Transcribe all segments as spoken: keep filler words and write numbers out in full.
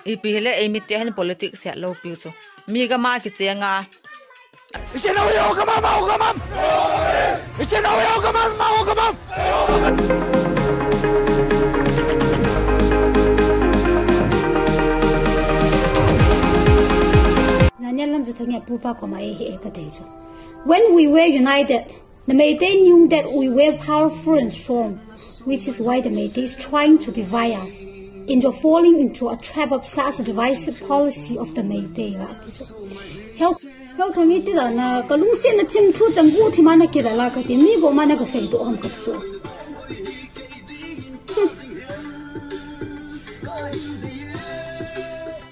Ipi hile eimite hin politics hetlou piu chu. Mi gam a kichenga. Ichena uyo kamam, mao kamam. Ichena uyo kamam, mao kamam. Nanya Lamjathang a pupa koma e he kate chu. When we were united, the Meitei knew that we were powerful and strong, which is why the Meitei is trying to divide us into falling into a trap of such a divisive policy of the Meitei. Help, help thang iti la na kalungsetna chim thu chang gu thi mana kila la kati mi go mana kasei to ham kati chu.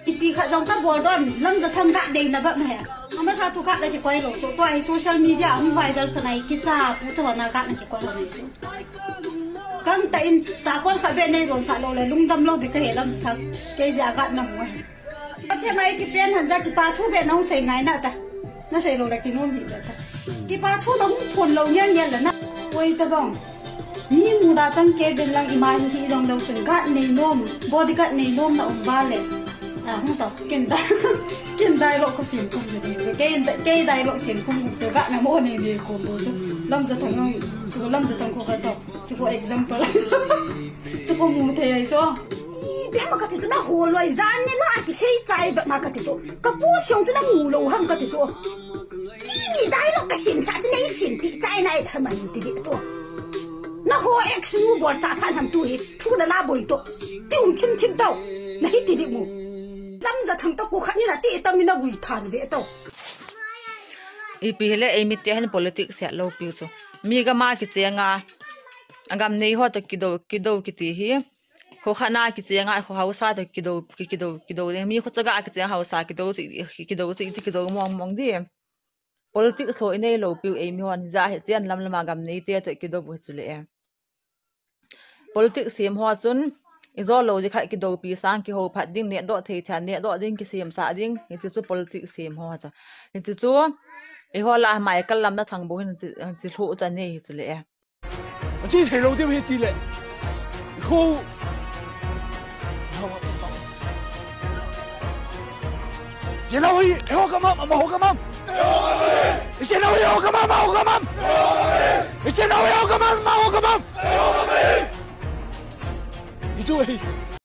Ipi khat jong kabol don, Lamjathang ga dei na ba ma he. Amasa thu khat la kikoi lou chu, tua hi social media hung viral panai kicha pu chu na ga na kikoi lou nai chu. Kang ta in chakol khat be nei ron sa lou le lungdam lou di kahe Lamjathang. Kei ja ga na mu he. Ache mai kifriend han ja kipa thu be nahung sei ngai na ta. Nasei lou le kinom hi be ta. Kipa thu nahung phon lou ngen ngen la na. Oi tabang. Mi muda chang kei ben lang ima hi hi jong lou chun ga nei nom, bodyguard nei nom na um ba le. A, hung ta, ken da, ken dialogue ko sim kum de. Ken da, ken dialogue sim kum chu ga na mo nei nei ko bo chu. Lamjathang chu, Lamjathang ko ka to. Chu ko example. Chu ko mu thei ai so. Ipi ham kati chu na ho loi jan ni la kisei chai ba ma kati chu. Ka pu siong chu na mu lou ham kati chu. Kini dialogue kasim sa chu nei simpi chai nai ham ani ti di to. Na ho ex nu bol cha phan ham tu hi thu na la boi to. Ti um thim thim to. Na hi ti di mu. Lamjathang to ko khat ni na ti tam ni na gui than ve to. Ipi hile eimite hin politics hetlou piu chu. Mi gam a kichenga. Agam nei ho to kido, kido kiti hi. Kho khat na kichenga, kho haosa to kido, ki, kido, kido ding. Mi kho chaga kichenga haosa kido, kido, kido mong mong di. Politics ho inei lou piu eimi hon ja hi chen lam lam a gam neite to kido bu chu le e. Politics sem ho chun, ijou lou di khat kidopi sang kihou phat ding, neh doh thei thei, neh doh ding kisem sa ding, hiche chu politics sem ho chu. Hiche chu, eiho la mai kal lam na thang bo hin hiche, hiche lhu chu anei hi chu le e. Achi thei lou di hi ti le. Khu. Ichena uyo kamam, mao kamam. Ichena uyo kamam, mao kamam. Ichena uyo kamam, mao kamam. Ichu,